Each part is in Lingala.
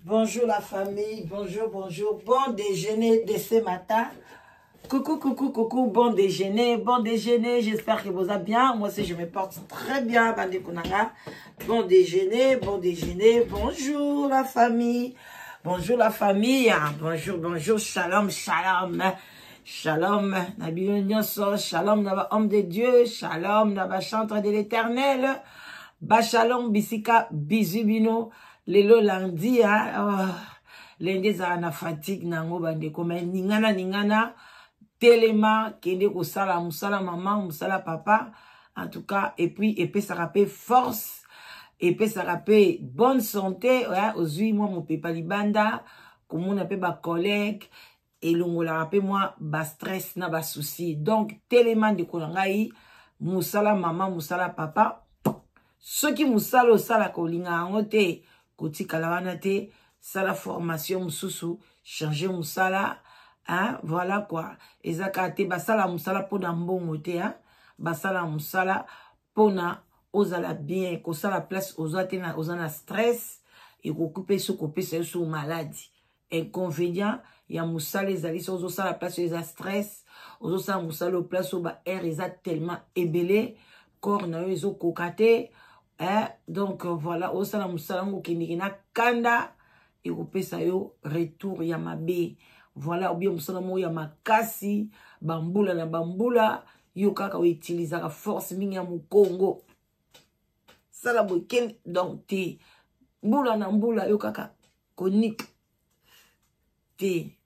Bonjour la famille, bonjour, bonjour. Bon déjeuner de ce matin. Coucou, coucou, coucou, bon déjeuner, bon déjeuner. J'espère que vous allez bien. Moi aussi, je me porte très bien, bandeko na nga. Bon déjeuner, bon déjeuner. Bonjour la famille. Bonjour la famille. Bonjour, bonjour. Shalom, shalom. Shalom, na bino nyonso. Shalom, na ba homme de Dieu. Shalom, na ba chantre de l'éternel. Ba shalom, bisika, bisous bino. Lelo lundi, hein, oh, lundi ezala na fatigue nango bandeko, mais ningana ningana telema kende kosala mosala mama mosala papa en tout cas et puis epesaka pe force epesaka pe bonne santé ouais, ozwi mwa mopepa libanda komona pe ba collègue elongolaka pe mwa ba stress na ba souci donc telema ndeko na ngai mosala mama mosala papa soki mosala osalaka olinga yango te kotikala wana te sala formation mosusu change mosala hein? Voilà quoi eza kaka te basala mosala mpona mbongo te hein? Basala mosala mpona ozala bien kosala place oza te na, oza na stress ekoki mpe soki kopesa yo so maladi inconvénient ya mosala ezali soki ozosala place oyo eza stress ozosala mosala oyo place oyo ba aire eza tellement ebele corps na yo ezokoka te eh? Donc voilà ozosala mosala yango okendeke na kanda ekopesa yo retour ya mabe voilà obie mosala moko ya makasi bambula na bambula yo kaka outilisaka force mingi ya mokongo sala boye kende donc te mbula na mbula yo kaka konika te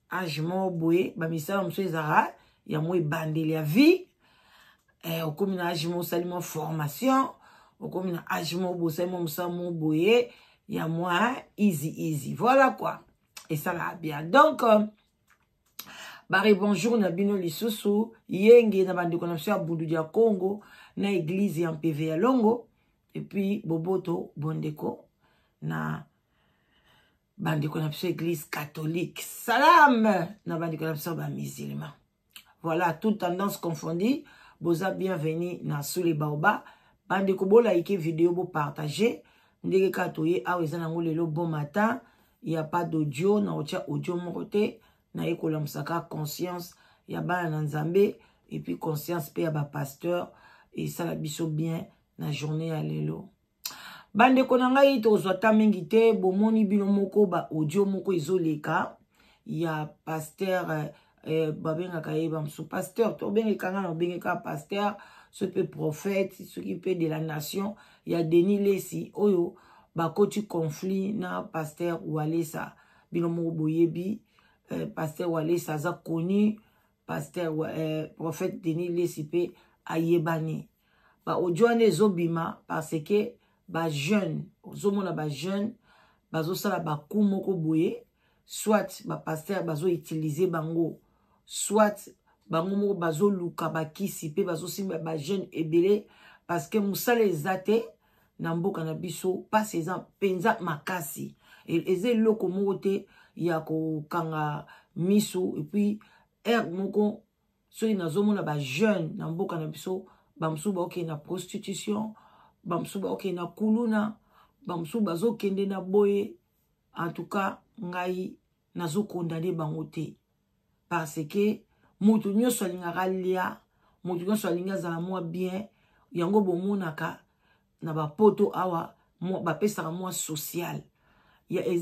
age moko boye bamisala mosusu ezalaka ya mwa ebandeli ya vie eh, okomi na age moko osali mwa formation okomi na age moko boye osali mwa mosala moko boye ya mwa easy easy voilà quoi esalaka bien donc euh, bare bonjour na bino lisusu yenge na bandeko na biso ya bundu ya congo na eglise ya mpeve ya longo epuis boboto bondeko na bandeko na biso église catholique salam na bandeko na biso bamusulman voilà toute tendance confondue boza bienvenu na sous les baoba bandeko bolaike video bopartage ndenge kaka toye awa eza nango lelo bon matin ya pas d'audio na kotia audio moko te naye kolamusaka conscience ya bana na nzambe epuis conscience mpe ya bapasteur esala biso bien na journée ya lelo bandeko na ngai tozwa ta mingi te bomoni bino moko ba audio moko ezoleka ya pasteur eh, babengaka ye bamosusu pasteur tobengeka ngai na obengeka pasteur soki mpe prophète soki mpe de la nation ya denis lesi oyo bakoti conflit na pasteur walesa bino moko boyebi eh, pasteur walesa aza connu pasteur eh, prophète denis lesi mpe ayebani ba audio wana ezobima parce que ba jeune ozomona ba jeune bazosala baku moko boye soit ba pasteur bazoutilize bango soit bango moko bazoluka bakisi mpe bazosimba ba jeune ebele parce que mosala eza te na mboka na biso mpasi eza mpenza makasi eza eloko moko te ya kokanga miso epuis heure moko soki nazomona ba jeune na mboka na biso bamosusu baokende na prostitution bamosusu baokende na kuluna bamosusu bazokende na boye en tout cas ngai nazokondane bango te parce que moto nyonso alingaka alia moto nyonso alingi azala mwa bien yango bomonaka na bapoto awa bapesaka mwa social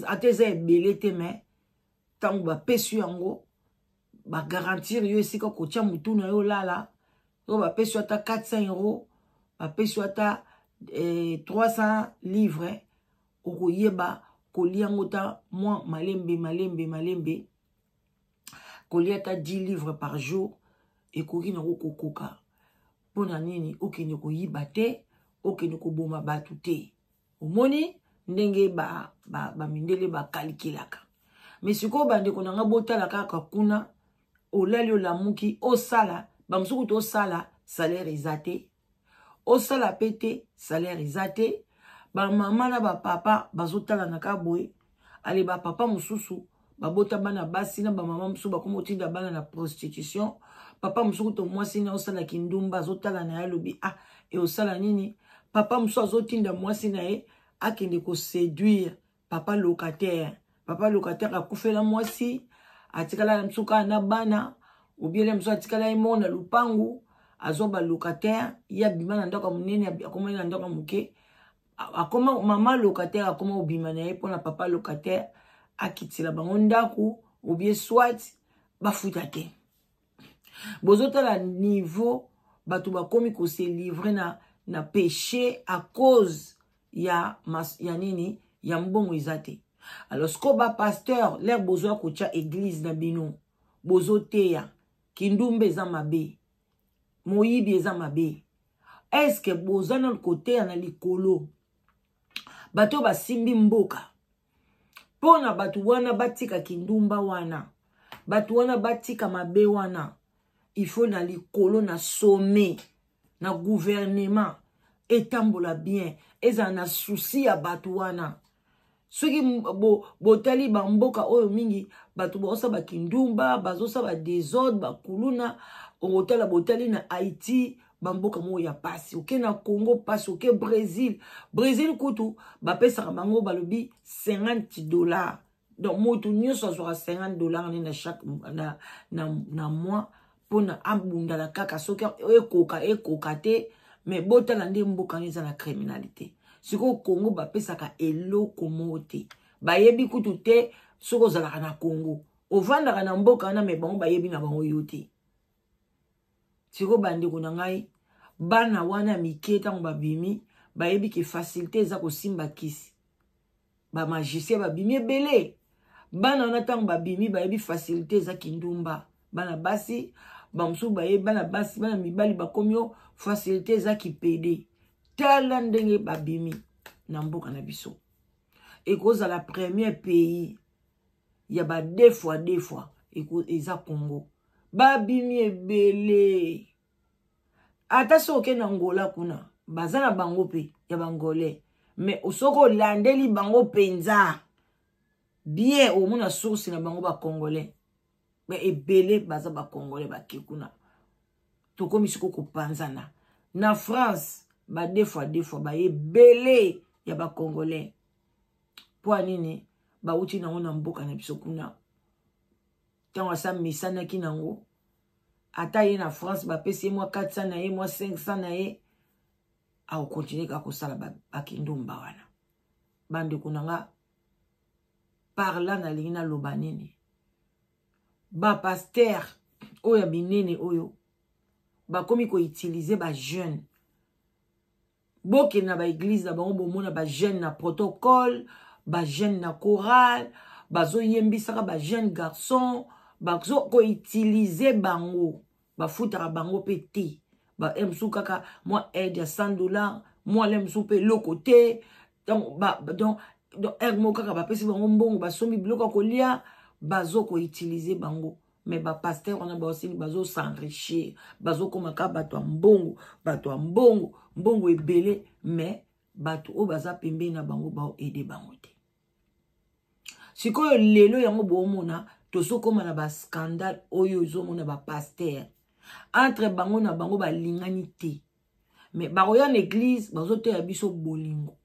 ata eza ebele te mais ntango bapesi yango bagarantir yo esika kotia motu na yo olala oyo bapesi yo ata 400 euro bapesi yo ata eh, 300 livre okoyeba kolia yango ta mwa malembe malembe malembe kolia ata 10 livre par jour ekoki nango kokoka mpo na nini okende koyiba te okende koboma bato te omoni ndenge bamindele ba, ba bakalikilaka me sikoyo bandeko na nga botala kaka kuna olali olamuki osala bamosuku tosala salaire eza te osala mpe te salaire eza te bamama na bapapa bazotalana kaka boye ale bapapa mosusu babota bana basi na bamama mosusu bakoma otinda bana na prostitution papa mosusu kutu mwasi na osala kindumba azotala na ye alobi ah e osala nini papa mosusu azotinda mwasi na ye akende koseduire Papa locataire, papa locataire akufela mwasi, atikala na mosusu kaka na bana, obiele mosusu atikala ye moko na lupangu, azwa ba locataire, ye abima na ndako ya monene, akomaki na ndako ya moke, akoma mama locataire akoma obima na ye mpona papa locataire akitela bango ndako, obie soit bafuta te. Bozotala niveau bato bakomi kose livrer na péché à cause ya nini, ya mbongo eza te. Alors siko ba pasteur l'air bozwa kotia église na bino, bozoteya kindumba eza mabe, moyibi eza mabe. Est-ce que boza na koteya na likolo bato basimbi mboka mpona bato wana batika kindumba wana, bato wana batika mabe wana? Il faut na likolo, na sommet, na gouvernement etambola bien, ezala na souci ya bato wana. Soki botali bamboka oyo mingi bato bazosala bakindumba, bazosala badésordre, bakuluna, okotala botali na Haïti, bamboka moko ya pasi, oke na Congo pasi, oke Brésil. Brésil kutu bapesaka bango, balobi 50 $. Donc moto nyonso azwaka 50 $ nde na chaque na mois mpona abundala kaka, soki ekoka ekoka te. Mais botala nde mboka wana eza na criminalité. Sikoyo Congo bapesaka eloko moko te, bayebi kutu te soki ozalaka na Congo, ovandaka na mboka wana, mais bango bayebi na bango yo te. Sikoyo bandeko na ngai, bana wana mike, ntango babimi, bayebi ke facilité eza kosimba kisi. Bamagicien babimi ebele. Bana wana ntango babimi, bayebi facilité eza kindumba. Bana basi bamosusu bayebi, bana basi, bana mibali bakomi o facilité eza kipédé. Tala ndenge babimi na mboka na biso, ekozala premier pays ya ba deux fois deux fois eza Congo. Babimi ebele. Ata soki okende na Ngola kuna, baza na bango mpe ya bangolais, mais soki olandeli bango mpenza bien, omona source na bango bacongolais. Mais ebele baza bacongolais bake kuna. Tokomi sikoyo kopanzana na France, ba deux fois deux fois baye ebele ya bacongolais. Mpo nini? Bauti nango na mboka na biso kuna. Ntango asa misanaki nango, ata ye na France bapesi ye mwa 400 na ye, mwa 500 na ye, akokontinue kaka kosala bakindumba wana. Bandeko na nga, par là nalingi naloba nini? Bapasteur oyo ya minene oyo bakomi koutiliser bajeune, bokende na baéglise na bango, bomona bajeune na protocole, bajeune na chorale, bazoyembisaka bajeune garçon, bazokoutiliser bango, bafutaka bango mpe te. Mosusu kaka mwa aide ya 100 $, mwa le mosusu mpe eloko te. Donc heure moko kaka bapesi bango mbongo, basombi biloko ya kolia, bazokoutiliser bango. Mais bapasteur wana baosili, bazos'enrichir, bazokóma kaka bato ya mbongo, bato ya mbongo, mbongo ebele. Mais bato oyo baza pembeni na bango baoaider bango te. Sikoyo lelo yango boomona tozokóma na bascandale oyo ezomona bapasteur entre bango na bango balingani te, mais bakoya na église, bazoteya biso bolingo,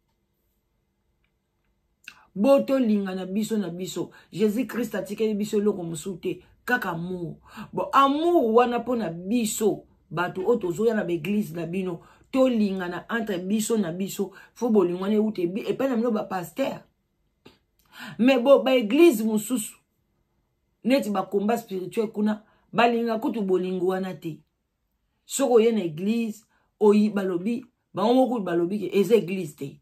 botolingana biso na biso. Jésus Christ atikeli biso eloko mosusu te, kaka amour. Bon, amour wana mpona biso bato oyo tozoya na baéglise na bino, tolingana entre biso na biso, faut bolingo wana euta epai na bino bapasteur. Mais bo baéglise mosusu neti bacombat spirituel kuna, balinga kutu bolingo wana te. Soki oye na église oyi, balobi bango moko balobi ke eza église te.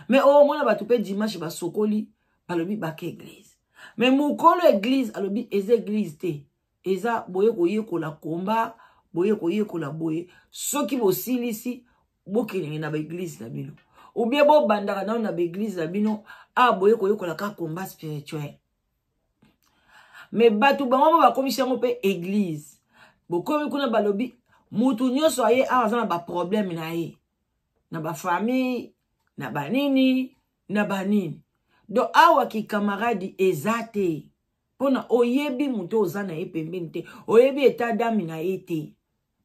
Mais omona bato mpe dimanche basokoli, balobi bake église, mais mokolo église alobi eza église te, eza boye koyekola komba, boye koyekola boye. Soki bosilisi, bokendenge na baéglise na bino, ou bien bobandaka nano na baéglise na bino awa, boye koyekola kaka combat spirituel. Mais bato bango mo bakomisi yango mpe église. Bokomi kuna, balobi mutu nyonso aye awa aza na baproblème na ye, na bafamille, na banini na banini. Donc awa kikamaradi eza te, mpona oyebi moto oza na ye pembeni te, oyebi état d'âme na ye te.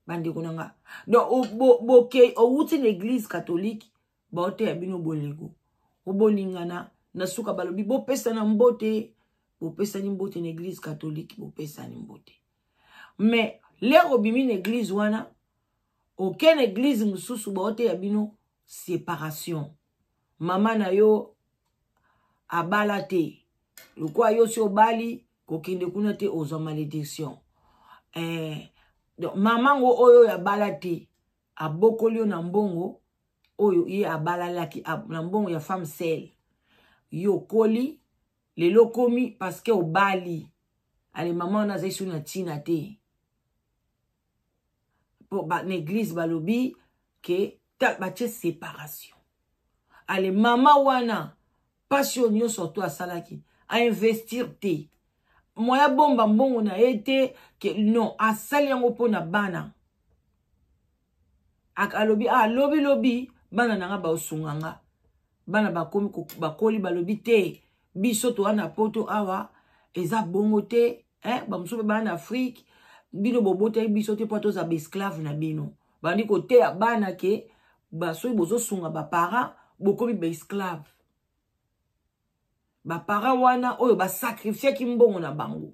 Bandeko na nga, donc boke, owuti na église catholique, baoteya bino bolingo, obolingana. Na suka balobi bopesana mbote, bopesani mbote na église catholique, bopesani mbote. Mais lero obimi na église wana, oke na église mosusu baoteya bino séparation. Mama na yo abala te, lokola yo si obali kokende kuna te, ozwa malédiction. Donc mama ngo oyo abala te abokoli yo na mbongo oyo ye abalalaki, na mbongo ya femme seule. Yo okoli lelo okomi parce que obali. Ale mama wana azali so na ntina te. Po ba na église balobi ke batie séparation. Ale mama wana pasi oyo nyonso to asalaki ainvestir te, moya bomba mbongo na ye te, ke non, asali yango mpona bana. Alobi ah, lobi lobi bana na nga baosunga nga. Bana bakomi bakoli, balobi te biso toa na poto awa eza bongo te, eh, bamosusu mpe bana na Afrique, bino bobotaki biso te mpo toza baesclave na bino. Bandi koteya bana ke basoki bozosunga baparent bokomi baesclave. Baparent wana oyo basacrifiaki mbongo na bango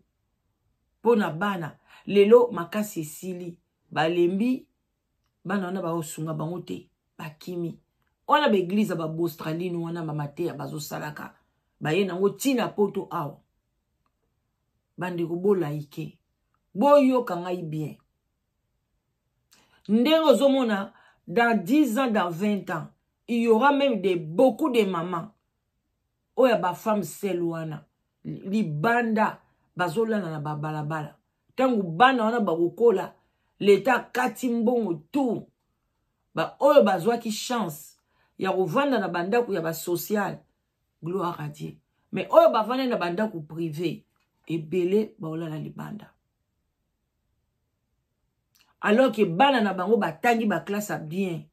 mpo na bana, lelo makasi esili, balembi bana wana, baosunga bango te, bakimi. Wana baeglize ya babostraline wana, bamateya bazosalaka baye nango ntina poto awa. Bandeko bolaike, boyoka ngai bien. Ndenge ozomona, dans 10 ans, dans 20 ans, il y aura même de beaucoup de mamans oyo ya bafemme sele wana libanda bazolala na babalabala. Ntango bana wana bakokola, leta akati mbongo tout. Baoyo bazwaki chance ya kovanda na bandako ya basocial, gloire à Dieu, mais oyo bavanda na bandako privé ebele baolala libanda, alors ke bana na bango batangi baklasse ya bien,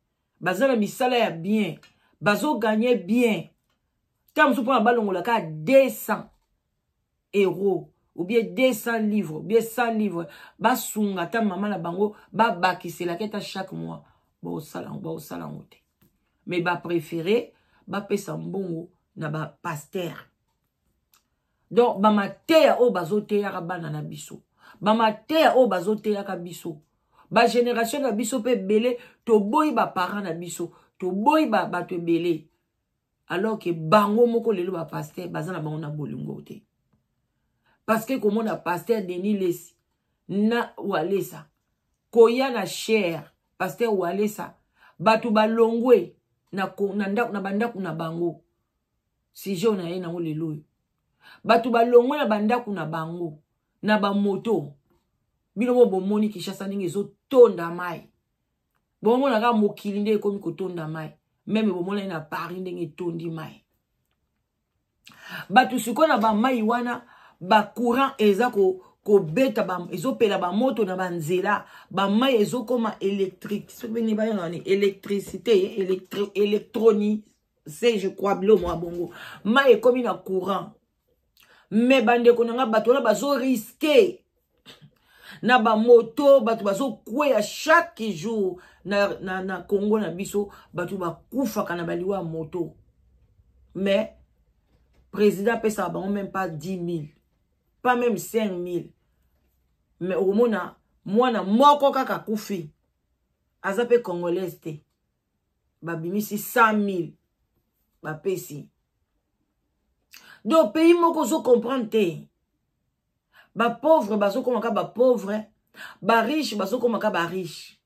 baza na misala ya bien, bazoganye bien. Ntango mosusu mpona balongola kaka 200 euros ou bien 200 livres ou bien 100 livres, basunga ata mama na bango, babakiselaki ata chaque mois, baosala yango te. Mais bapréféré bapesa mbongo na bapaster. Donc bamateya oyo bazoteyaka bana na biso, bamateya oyo bazoteyaka biso, bagénération na biso mpe ebele, toboyi baparent na biso, toboyi bato ebele, alors ke bango moko lelo bapaster baza na bango na bolingo te. Parce que komona paster Denis Lesi na Walesa koya na chaire, paster Walesa, bato balongwe na bandako na bango. Sujet na ye nango lelo oyo, bato balongwe na bandako na bango na bamoto. Bino mo bomoni Kinshasa ndenge ezotonda mai, bomona kaka mokili nde ekomi kotonda mai. Même bomonani na Paris ndenge etondi mai. Bato sikoyo na bamai wana, bacourant eza kobeta, ezopela bamoto na banzela, bamai ezokoma électrique, soki benge bayanga ni électricité, électronique, je crois, bilo mwa bongo, mai ekomi na courant. Mais bandeko na nga, bato wana bazorisquer na bamoto, bato bazokweya chaque jour na Congo na biso, bato bakufaka na baliwa ya moto. Mais président apesaka bango même pas 10 000, pas même 5 000. Mais okomona mwana moko kaka akufi, aza mpe congolaise te, babimisi 100 000 bapesi. Donc pays moko ozocomprendre te, bapauvre bazokomaka bapauvre, bariche bazokomaka bariche.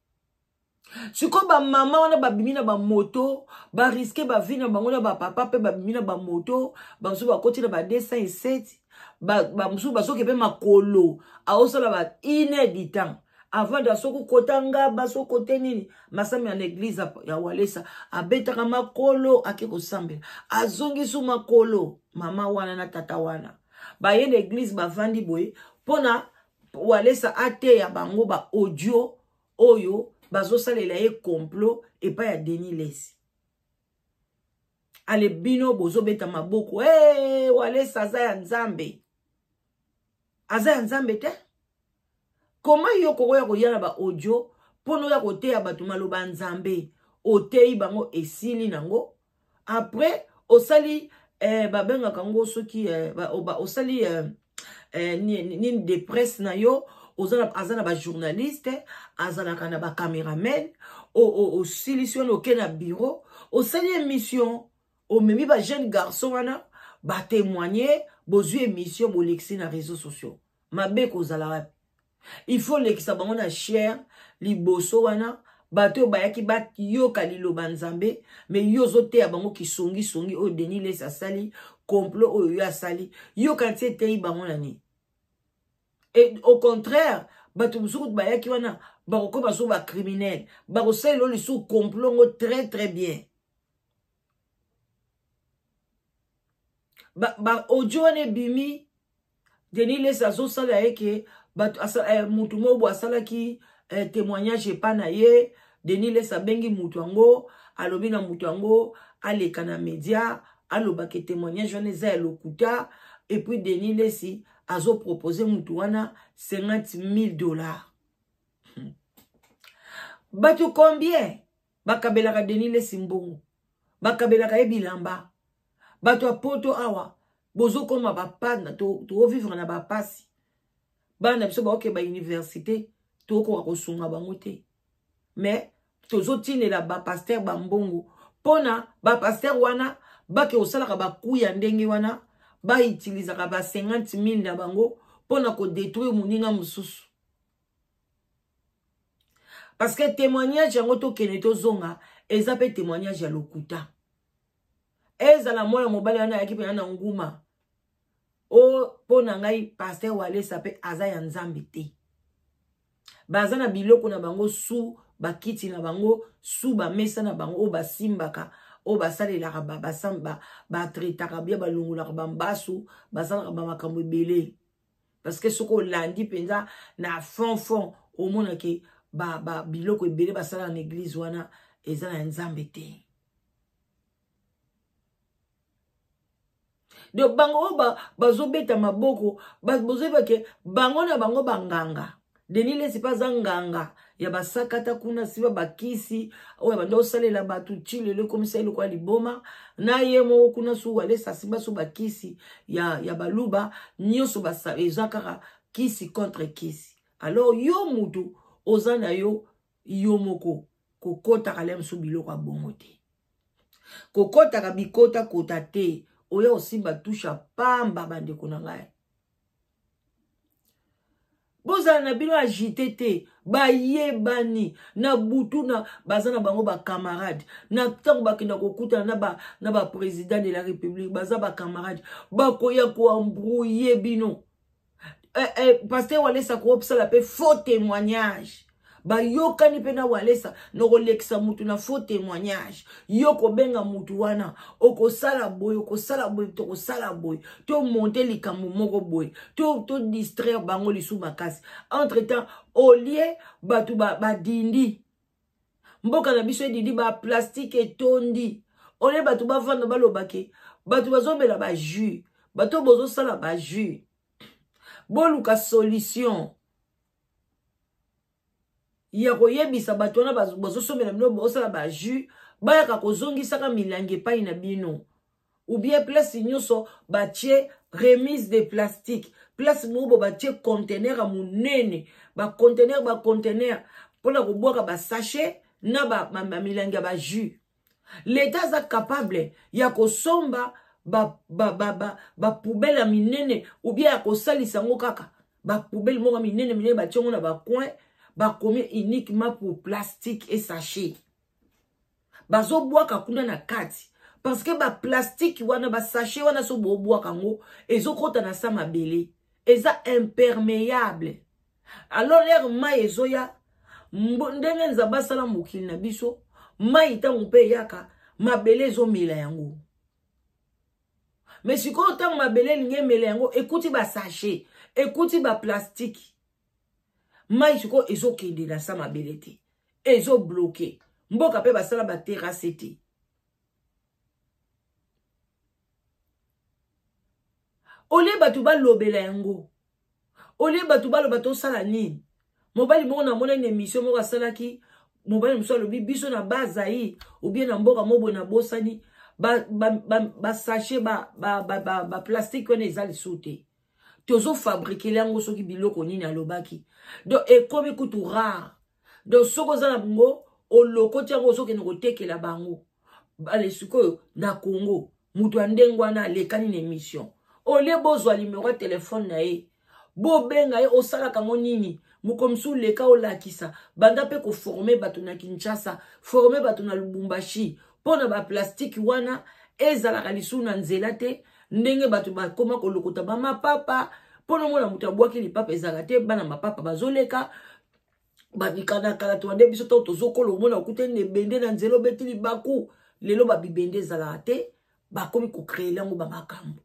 Sikoyo bamama wana babimi na bamoto, barisquer bavie na bango na bapapa mpe babimi na bamoto, bamosusu bakoti na ba 207, bamosusu bazoke mpe makolo, aosala ba une heure du temps avant da soki kota ngaba, soki kote nini masami ya na église ya Walesa, abetaka makolo, ake kosambela, azongisu makolo. Mama wana na tata wana baye na église, bavandi boye mpona Walesa ateya bango ba audio oyo bazosalela ye complot epai ya Denis Lesi. Ale bino bozobeta maboko, hey, Walesa aza ya Nzambe, aza ya Nzambe te. Koma yo kokoya koya na baaudio mpona oya koteya bato maloba ya Nzambe, oteyi bango, esili nango. Après osali Babengaka yango soki osali nini de presse na yo, aza na bajournaliste, azalaka na bacameraman. Osilisi wana, oke na bureau, osali émission, omemi bajeune garçon wana batémoigne, bozwi émission, bolekisi na réseaux sociaux. Mabe kozala wapi? Il faut lekisa bango na chaire liboso wana, bato oyo bayaki bayoka liloba Nzambe. Me yo ozoteya bango kisongisongi oyo Denis Lessie asali, complot oyo yo asali. Yoka nti eteyi bango na nini? Et au contraire, bato mosusu kutu bayaki wana bakokoma so bacriminel, bakosalela oyo lisusu complot ngo très très bien. Ba audio wana ebimi, Denis Lessie azosala ye ke bato mutu moko bo asalaki témoignage epa na ye. Denis Lessie abengi mutu yango, alobi na mutu yango aleka na média, alobaka témoignage wana eza ya lokuta. Et puis Denis Lessie azopropose mutu wana 50 000 $. Bato combien bakabelaka Denis Lessie mbongo, bakabelaka ye bilamba? Bato ya Poto awa bozokoma bapana, tozovivre na bapasi. Bana biso baoke bauniversité, tokoka kosunga bango te, mais tozotindela bapasteur bambongo mpona bapasteur wana bake kosalaka bakuya ndenge wana, bautilisaka ba 50 000 na bango mpona kodétruire moninga mosusu. Parce que témoignage yango, tokende tozonga, eza mpe témoignage ya lokuta. Ezala mwana mobali wana ayaki mpena na nguma o, mpo na ngai pasteur Walesa mpe aza ya Nzambe te. Baza na biloko na bango su bakiti na bango, su bamesa na bango oyo basimbaka, oyo basalelaka, batraitaka bia, balongolaka bambasu, basalaka bamakambo ebele. Parce que soki olandi mpenza na fond fond, omonake ba biloko ebele basalaka na église wana eza na Nzambe te. Donc bango oyo bazobeta maboko, bozoyeba ke bango na bango banganga. Denis Lessie mpe aza nganga ya basakata kuna, nsima bakisi oyo banda osalela bato ti lelo ekomisa ye lokola liboma na ye moko kuna. Su Walesa asimba so bakisi ya baluba nyonso, eza kaka kisi contre kisi. Alors yo mutu oza na yo, yo moko kokɔtaka le mosusu biloko ya bongo te, kokɔtaka bikotakota te, oya osimba tusha pamba. Bandeko na ngai, bozala na bino agité te. Bayebani na butu na baza na bango bacamarade na ntango bakenda kokutana na baprésident de la République, baza bacamarade, bakoya koembrouiller bino. Pasteur Walesa koosala mpe faux témoignage, bayokani mpe na Walesa na kolekisa mutu na faux témoignage. Yo kobenga mutu wana, okosala boye, okosala boye, tokosala boye, tomonte likambo moko boye, todistraire bango lisu makasi. Entre temps, olie bato badindi ba mboka na biso edindi, baplastique etondi. Olie bato bavanda, balobake bato bazomela bajus, bato bozosala bajus, boluka solution ya koyebisa bato wana bazosomela bino, bosala bajus, bayaka kozongisaka milangi epai na bino, ou bien place nyonso batie remise de plastique, place moko bo batie conteneur ya monene, baconteneur, baconteneur mpona kobwaka basachet na bamilangi ya bajus. L'État aza capable ya kosomba bapoubelle ya minene, ou bien ya kosalisa yango kaka bapoubelle moko minene minene, batie yango na bacoin, bakomi uniquement pour plastique et sachet, bazobwaka kuna na kati. Parce que baplastique wana, basachet wana, so bobwaka yango, ezokɔta na sa mabele, eza imperméable. Alors l'heure mai ezoya, ndenge Nzambe asala mokili na biso, mai ntango mpe eyaka, mabele ezomela yango. Mais sikoyo, ntango mabele elingi emela yango, ekuti basachet, ekuti baplastique, mai sikoyo ezokende na sa mabele te, ezobloquer mboka. Mpe basala baterrasse te. Olie bato balobela yango, olie bato baloba tosala nini. Mobali moko namona na émission moko asalaki, mobali mosusu alobi biso na Bazai ou bien na mboka mo boye, nabosani. Basachet, ba baplastique wana eza lisusu te. Tozofabrikele yango soki biloko nini alobaki. Donc ekomi kutu rare. Donc soki oza na bongo, olokoti yango, ozokende kotekela bango. Bale sikoyo na Congo, moto ya ndenge wana alekani na émission, olie bozwa numero ya telefone na ye, bobenga ye. Osalaka yango nini? Mokomisi oleka, olakisa, banda mpe koformer bato na Kinshasa, forme bato na Lubumbashi, mpo na baplastique wana ezalaka lisusu na nzela te. Ndenge bato bakóma kolokota bamapapa mpo nomona moto abwaki lipapa, ezalaka te. Bana mapapa bazoleka babikanakala to nde biso ntango tozokola, omona okutani na ebende na nzela, obeti libaku. Lelo babibende ezalaka te, bakomi kocréer yango bamakambo.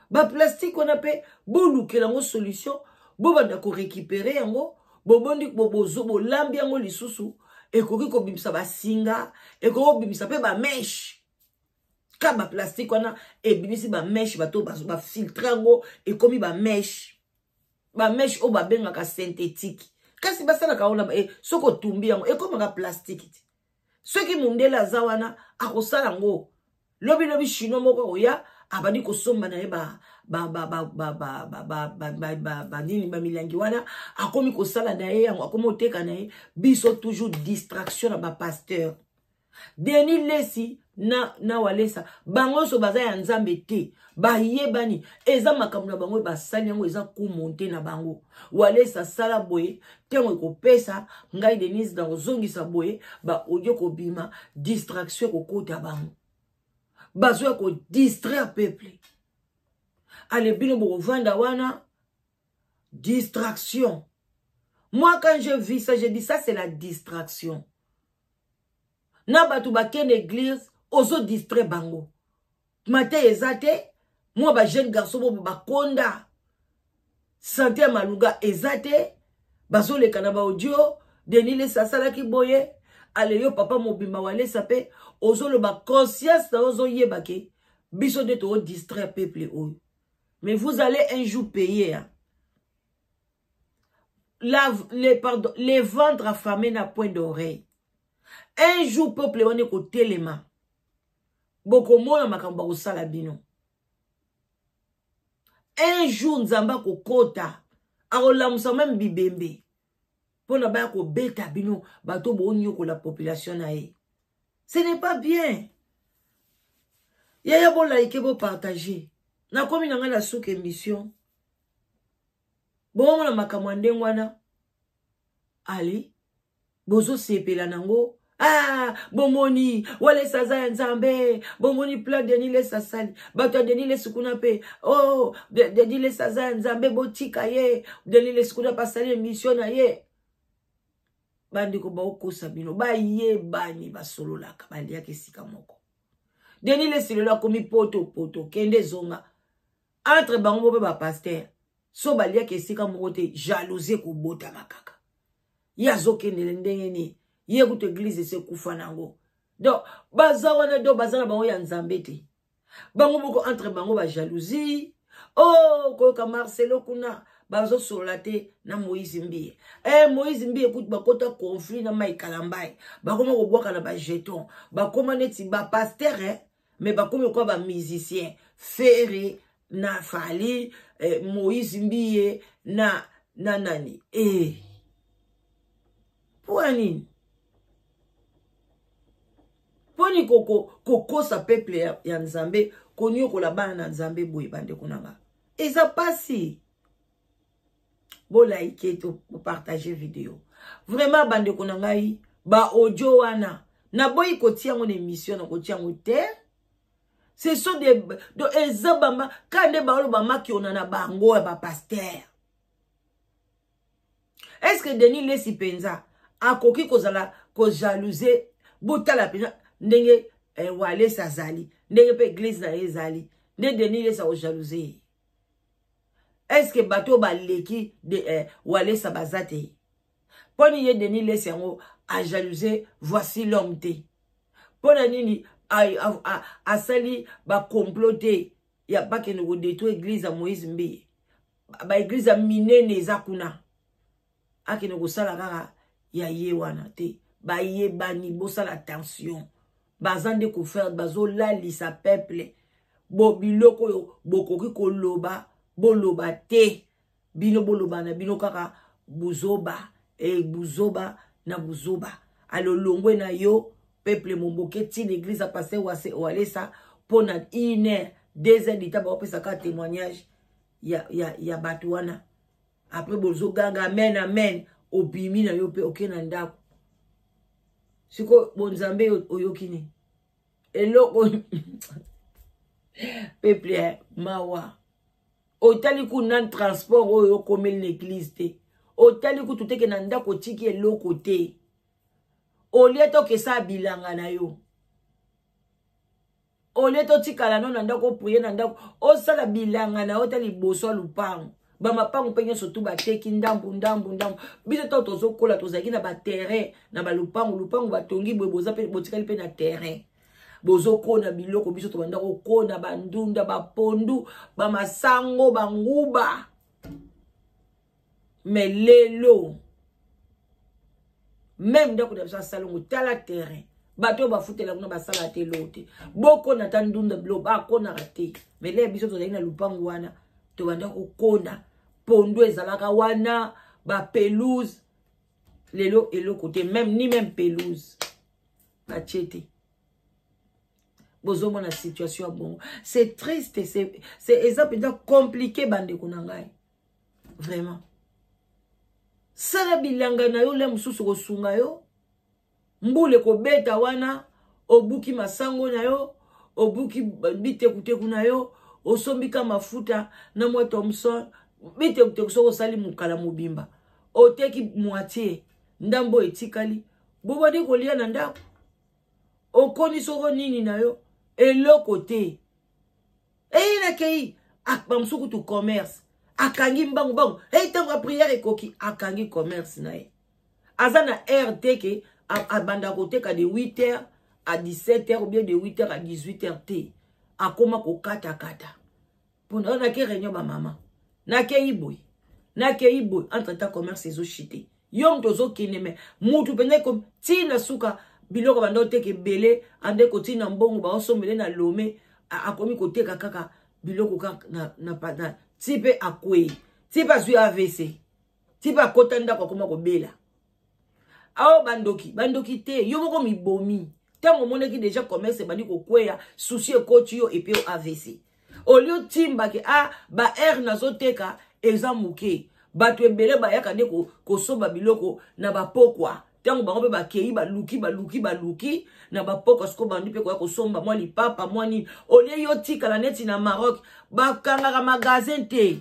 Baplastique wana mpe bolukela yango solution, bobanda korécupérer yango, bobondi bolambi yango lisusu, ekoki kobimisa basinga, ekoki kobimisa mpe bamèches. Ka baplastique wana ebimisi bamèches, bato bafiltrer yango, ekomi bamèches, bamèches oyo babengaka synthétique. Kasi basalaka wana, soki otumbi yango, ekomaka plastique te. Soki mundele aza wana, akosala yango lobilobi. Chinois moko akoya, abandi kosomba na ye banini, bamilangi wana, akomi kosala na ye yango, akomi koteka na ye. Biso toujours distraction na bapasteur Denis Lesi na Walesa. Bango nyonso baza ya Nzambe te, bayebani. Eza makambo na bango, basali yango, eza kumonte na bango. Walesa asala boye, ntango ekopesa ngai Denise na kozongisa boye, baaudio kobima, distraction ekokota, bango bazoya kodistraire peuple. Ale bino bokovanda wana, distraction. Moi, quand je vis ça, je dis: ça, c'est la distraction. Na bato bakende église, ozodistraire bango, mate eza te. Mwa bajeune garçon bobo bakonda sante ya maluga eza te, bazoleka na baaudio. Denis Lesi asalaki boye. Ale yo papa mobimba Walesa mpe ozoloba, conscience na yo ozoyeba ke biso nde toodistraire peuple oyo. Mais vous allez un jour payer, hein? Les, pardon, les ventres affamés n'a point d'oreille. Un jour peuple wana ekotelema, bokomona makambo bakosala bino. Un jour Nzambe akokota, akolamusa même bibembe mpona baya kobeta bino bato boonyokola population na ye. Ce n'est pas bien. Yaya, boliker, bopartager. Nakomi na ngai na suka émission. Bomona makambo ya ndenge wana, ali bozosepela nango. Ah, bomoni Walesa aza ya Nzambe. Bomoni plan Denis Lesi asali, bato ya Denis Lesi kuna mpe: oh, Denis Lesi aza ya Nzambe, botika ye. Denis Lesi kuna mpe asali émission na ye. Bandeko, baokosa bino, bayebani, basololaka, baliaka esika moko. Denis Lesi lelo akomi poto poto, kende ezonga entre bango mo mpe bapasteur. So baliaka esika moko te, jalousie ekobotama kaka. Ye azokendele ndenge nini? Ye kutu église esi ekufa nango. Donc baza wana, donc baza na bango ya Nzambe te. Bango moko, entre bango bajalousie. Oh, koyoka Marcelo kuna bazosolola te na Moïse Mbiye. Moïse Mbiye kutu bakota conflit na Mike Kalambai, bakoma kobwaka na bajeton, bakoma neti bapasteur, eh? Mais bakomi lokola bamusicien, Ferre na Fally, Moïse Mbiye na nani. Mpo ya nini? Mponi kokosa peuple ya Nzambe, konyokola bana na Nzambe boye? Bandeko na nga, eza pasi. Boliker to bopartager video. Vraiment, bandeko na ngai, baaudio wana naboyi kotia yango na émission, na kotia yango te. Ce sont des, donc eza bama ka nde baoloba makiona na bango ya bapasteur. Est ce que Denis Lesi mpenza akoki kozala kojalouser? Botala mpenza ndenge Walesa azali, ndenge mpe église na ye ezali, nde Denis Lesi akojalouser ye? Est ce que bato oyo baleki Walesa baza te? Mponi ye Denis Lesi yango ajalouser Voici l'homme te? Mpo na nini asali bacomplot te ya bakende kodétruire église ya Moïse Mbiye? Baéglise ya minene eza kuna, akende kosala kaka ya ye wana te. Bayebani, bosala attention. Baza nde kofaire, bazolalisa peuple. Bo biloko oyo bokoki koloba, boloba te. Bino boloba na bino kaka buzoba, e buzoba na buzoba. Alolongwe na yo peuple momboke ti l'église ya pasteur Wase Walesa mpo na une heure, 2 heures dita baopesa kaka témoignage ya bato wana. Après bozoganga amen amen, obimi na yo mpe oke na ndako. Siko bonzambe oyoki nini? Eloko peuple mawa. Otali ku nan transport oyo okomeli na église te. Otali kutu teke na ndako otiki eloko te. Olie tokesa bilanga na yo. Olie totikala no na ndako oprier na ndako, osala bilanga na yo ta liboso ya lupango. Ba mapango pe nyonso tu bateki ndambu ndambu ndambu. Biso to tozokola tozalaki na ba terrain na ba lupango, lupango batongi boye boza pe botikali pe na terrain. Bozokona biloko biso tobanda kokona ba ndunda, ba pondu, ba masango, ba nguba. Mais lelo même ndako na biso ya salongo tala terrain. Bato bafutela kuna basala te eloko te. Bokona ta ndunda biloko bakonaka te. Mais lelo biso tozali na lupango wana tobanda kokona pondu ezalaka wana ba pelouse. Lelo eloko te, même ni même pelouse batie te. Bozomona situation ya bongo, c'est triste, c'est eza mpenza compliqué bandeko na ngai. Vraiment sala bilanga na yo le mosusu kosunga yo, mbula ekobeta wana obuki masango na yo, obuki bitekuteku na yo, osombika mafuta na mwa Thomson, bitekuteku soki osali mokala mobimba oteki moitié ndambo etikali, bobandi kolia na ndako, okoni soko nini na yo eloko te. Eye nakei bamosusu kutu commerce akangi mbangu mbangu, eye ntango ya prière ekoki akangi commerce na ye, aza na heure te ke abanda koteka de 8 heures à 17 heures ou bien de 8 heures à 18 heures te, akoma kokatakata mpona oyo nake réunion ba mama, nakei boye nakei boye, entre temps commerce ezochite, yo moto ozokende me mutu mpenza ekomi ntina suka biloko banda oteka ebele, ande kotina mbongo baosombele na Lome, akomi koteka kaka biloko kaka na ti mpe akwei, ti mpe azwi AVC, ti mpe akota ndako akoma kobela. Awa bandoki, bandoki te, yo moko mibomi. Ntango omonaki deja commerce ebandi kokweya, souci ekoti yo epe yo AVC. Olio timbake a ba air nazoteka eza moke, bato ebele bayaka nde kosomba biloko na bapokwa. Ntango bango mpe bakei baluki baluki baluki na bapokwa, sikoyo bandi mpe koya kosomba mwa lipapa mwa nini. Olie yo tikala neti na Maroc bakangaka magasin te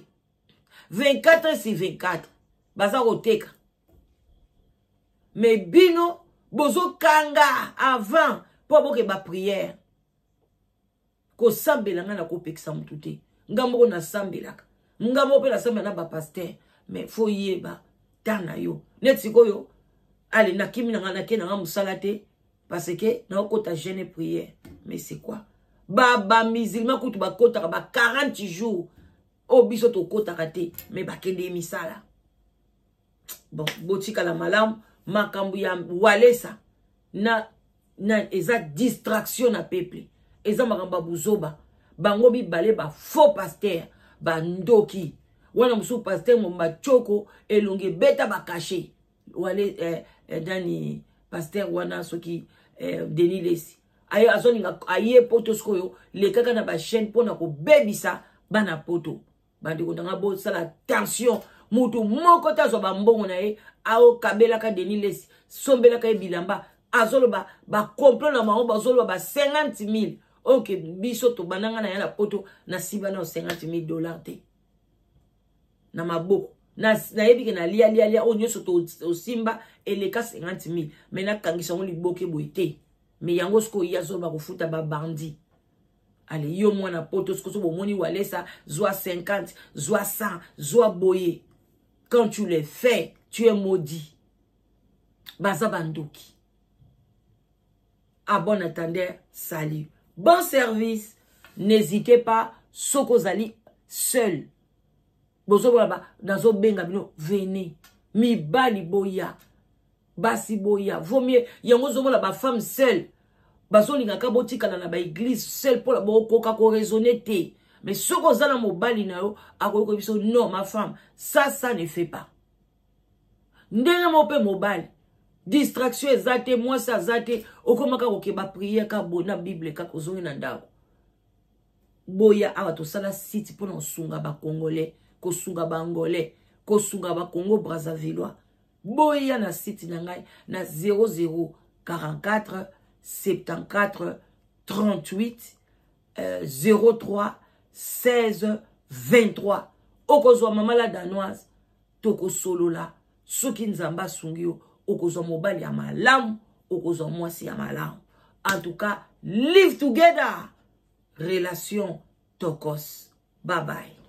24 sur 24 baza koteka, mais bino bozokanga avant mpo boke ba prière. Kosambela nga nakopekisa mutu te, nga moko nasambelaka, nga moko mpe nasambela na bapasteur, mais fo yeba ta na yo neti sikoyo ale nakimi na nga nake na nga mosala te parce que naokota jeûne prière. Mais c'est quoi ba ba musulman kutu bakotaka ba 40 jours oyo biso tokotaka te, mais bakende misala. Bon, botikala malamu. Makambo ya Walesa na eza distraction na peuple, eza makambo ya buzoba. Bango mibale ba faux pasteur, bandoki wana. Mosusu pasteur Mombachoko elongi ebeta bakashe wale nani pasteur wana soki Denis Lesi aye azolinga aye poto sikoyo lekaka na bachaîne mpona kobebisa bana poto. Bandeko nanga bosala tension, mutu moko te azwa bambongo na ye aokabelaka Denis Lesi, sombelaka ye bilamba, azoloba bacomplot na bango, bazoloba ba 50 000. Ok, biso tobandanga na ye na poto na siba na 50 000 dollars te na maboko. Nayebi ke na lia lia lia oyo nyonso tosimba eleka 50 000, mais nakangisa yango liboke boye te. Mais yango sikoyo ye azoloba kofuta babandi. Ale yo mwana poto sikoyo bomoni Walesa zwa 50 zwa 100 zwa boye, quand tu le fais tu es maudit. Baza bandoki. À bon attendeur, salut, bon service. N'hésitez pas, soko ozali seul bozomona ba nazobenga bino, venez mibali boya, basi boya, vaut mieux yango ozomona ba femme seule. Bazolingaka botikala na baeglise seul mpo bokoka koraisonne te. Mais soki oza na mobali na yo, akoki koyebisa non, ma femme, ça, ça ne fait pas. Ndenge moko mpe mobali, distraction eza te, mwasi aza te, okomaka kokeba priere kaka boye na Bible, kaka ozongi na ndako. Boya awa, tosala site mpona kosunga Bacongolais, kosunga Baangolais, kosunga Bacongo Brazzavillois. Boya na site na ngai na 00 44 74 38 03 16 23. Okozwa Mama la Danoise, tokosolola. Soki Nzambe asungi yo, okozwa mobali ya malamu, okozwa mwasi ya malamu. En tout cas, live together, relation tokos. Bye bye.